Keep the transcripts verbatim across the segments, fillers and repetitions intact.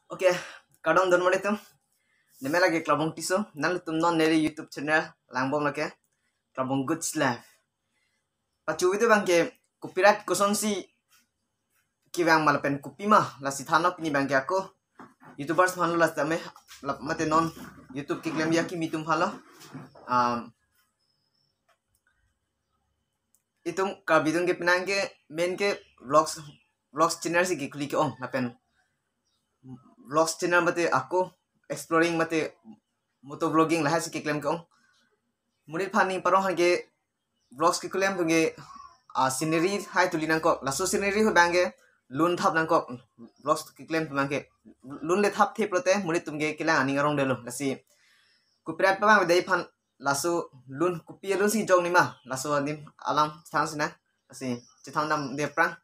Okay, kardom don mari tum. Name lake Klabong Tisso, nanglitum non neli YouTube channel langbom lake Klabong Goods Life. Pachu video abangke copyright kosonsi kevang ma lapen kopima, lasi thanlo pini abangke ako YouTubers aphanlo lasi tame, lap mate non YouTube keklem ya kimi atum aphanlo. Um, itum Karbi atum ke penang ke main ke vlogs, vlogs channel si kekhuli ke-ong lapen vlogs channel mate ako exploring mate moto vlogging lahai si keklem ke-ong. Monit aphan ning parong aphan ke vlogs keklem atum ke, ah, scenery hai tuli nangkok. Laso scenery ahut abangke lun thap nangkok. Vlogs keklem atum abangke lun le thapthe pulote monit atum ke kelang aning arong detlo. Lasi copyright pabang dei aphan laso lun kopi alun si jok nima. Laso adim alam chethang sina. Lasi chethang damde aphrang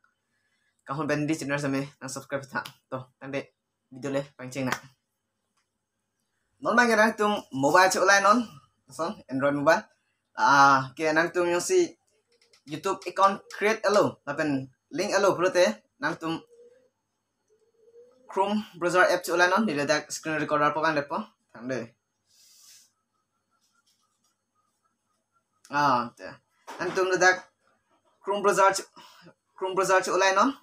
kahon bendi channel same nang subscribe tha. To, tangte video le pangcheng nang. Non abangke nangtum mobile cho-olai non. Lason Android mobile. Ah, ke nangtum jongsi YouTube account create etlo lapen link etlo pulote nangtum Chrome browser app cho-olai non, neli ladak screen recorder pu abang detpo. Tangte. Ah, te. Nangtum ladak Chrome browser cho-, Chrome browser cho-olai non.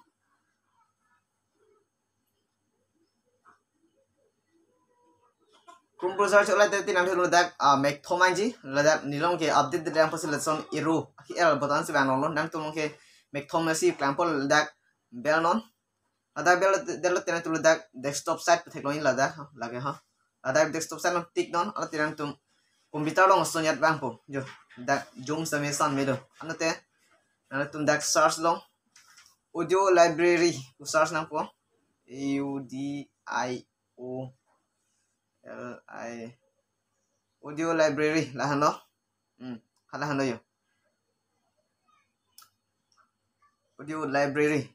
Chrome browser cho-olai te nangtum ladak, ah, mek thom anji, ladak neli along ke update de dang pasi lason arrow, aki el button si vang longlo, nangtum along ke mek thom si klangpo ladak bel non. Ladak bel, bel te nangtum ladak desktop site pu theklong ladak, lake ha. Ladak desktop site along tik non, ala te nangtum computer along son jat vangpo. Jo, dak Zoom same san me do. Anate, nangtum dak search long. Audio library pu search nangpo. A U D I O L I. Audio library lahenlo. Hmm, hala henlo jo. Audio library.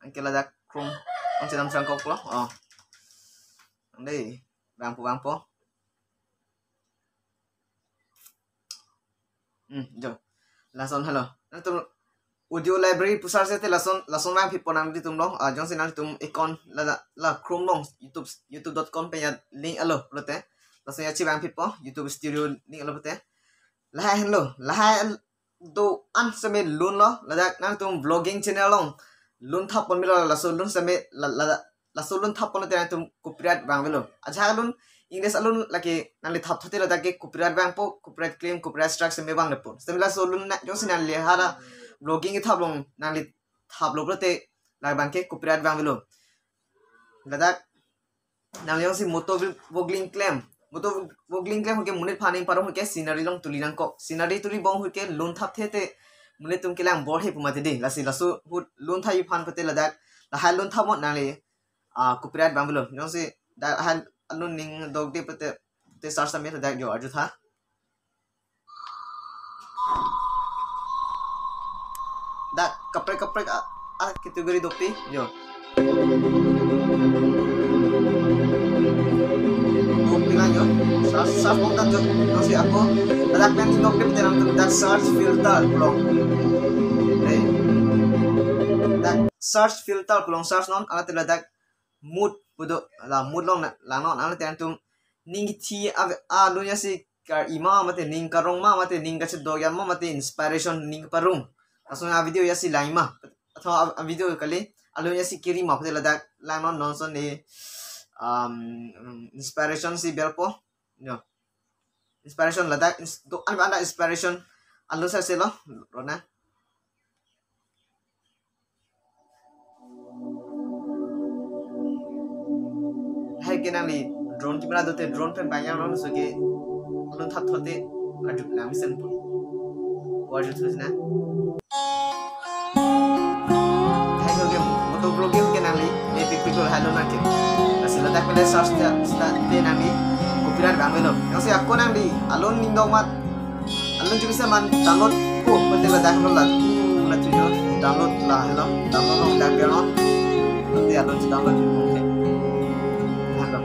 Anke ladak Chrome. Ang chedam sangkok lo. Oh. Ang dei. Vangpo, vangpo. Hmm, jo. Lason henlo. Nangtum audio library pu search te lason, lason vangphipo nangtum lo. Ah, jongsi nangtum account la, la, la Chrome along YouTube, youtube dot com pen ya link etlo pulote. Lason ya chevangphipo YouTube Studio link etlo pulote. Lahai henlo. Lahai do-an seme lunlo, ladak nangtum vlogging channel along lun thap pon melo, laso lun seme la, la, laso lun thap pon te nangtum copyright vang melo. Ajahak alun, English alun lake nangli thap thot te ladak ke copyright vangpo, copyright claim, copyright strike seme vang detpo. Seme laso lun na, jongsi nangli hala vlogging kethap along nangli thaplo pulote labang ke copyright vang melo. Ladak nangli jongsi moto vlogging klem. Moto vlogging klem ahut ke monit aphan ning parong ahut ke scenery along tuli nangkok. Scenery tuli bom ahut ke lun thapthe te monit atum kelang bor he pu mati dei. Lasi laso ahut lun thapji aphan pute ladak. Lahai lun thap mo nangli, ah, copyright vang melo. Jongsi dak lahai alun ning dokde pute, pute search tame ladak jo arju tha. Dak kaprek kaprek a, a category dopik jo. Dopik lang jo. Search, search bom dak jo. Jongsi ako ladak pen ning dokde pute nangtum dak search filter pu along. Dei. Dak search filter pu along search non, anat ladak mood pu do, la mood along na, lang non, anat nangtum ning kethi a, alun jongsi kar-i ma mate ning karong ma mate ning kachedok jam ma mate inspiration ning parong. Lason a video jongsi lang ma. Atho a, a video kali alun jongsi keri ma pute ladak lang non, non son ni, um, inspiration si belpo. Jo. Inspiration ladak ins-, do-an anda inspiration alun sa selo, rona. Hai ke nangli drone camera dote drone pen bang jang non, laso ke lun thap thot te arju lang mesen pu. Ko arju thus na. Hai ke moto vlogging ke nangli me pipiklo hai lo nang ke. Lasi ladak pele search te, search te nangli copyright vang melo. Jongsi ako nangli alun ning dok mat, alun jibisa man download ko pute ladak lo la, la tuyo download la helo, download lo dak lo. Nanti alun si download ko. Halo.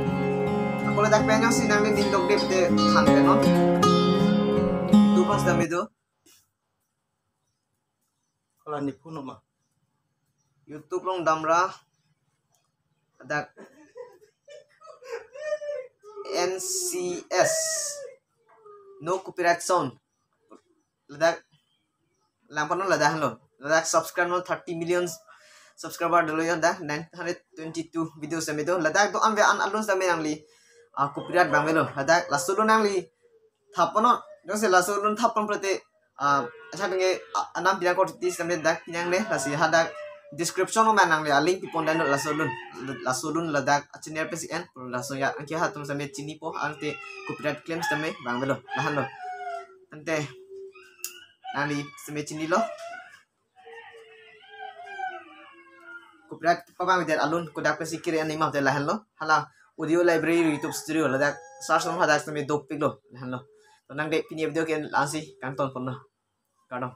Ako ladak pen jongsi nangli ning dokde pute than pen non. Tu pas dam itu. Kalau nipu nama. YouTube along damra. Ladak N C S, no copyright sound. Ladak langpon lo, ladak henlo. Ladak subscribe lo thirty million subscriber dolo, ladak nine hundred twenty-two videos tame do. Ladak do-an ave an alun tame nangli, ah, copyright vangvelo. Ladak laso alun nangli thap ponnon. Jongsi laso alun thap pon pulote, ah, acha benge, ah, anam pinang korte tame dak pinangne, lasi hadak description along nangli alink pipon dam, laso alun, laso alun ladak achiner pesi en, laso ya, anke ha atum tame chinipo, ante copyright claims tame vangvelo, lahenlo. Ante nangli tame chinilo. Copyright pavangvedet alun kodak pesi kiri ani mate lahenlo. Hala Audio Library YouTube Studio, ladak search along hadak tame dopiklo, lahenlo. To nangli pini video ke la-ansi kangton ponlo. Kardom.